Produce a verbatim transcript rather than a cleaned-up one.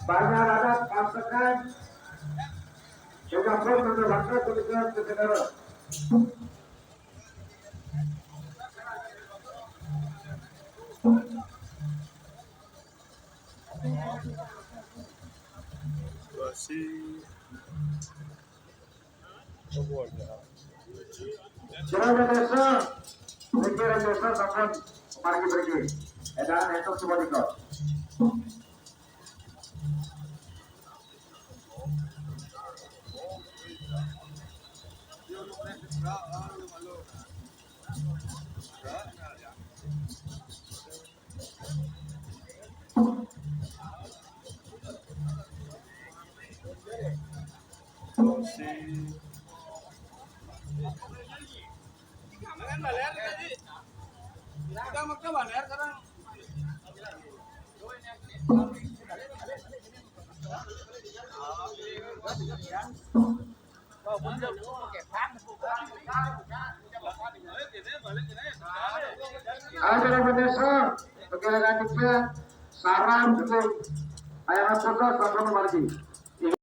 Banjar adat pasukan. Sudah pun menjelaskan ketika kebenaran. Situasi. Sudah ada desa, pikir desa, teman, kemarin pergi. Edan itu semua di kau. Ayo, sudah mendesak, pergerakan juga, saran juga. Ayo, masuk ke, saran lagi.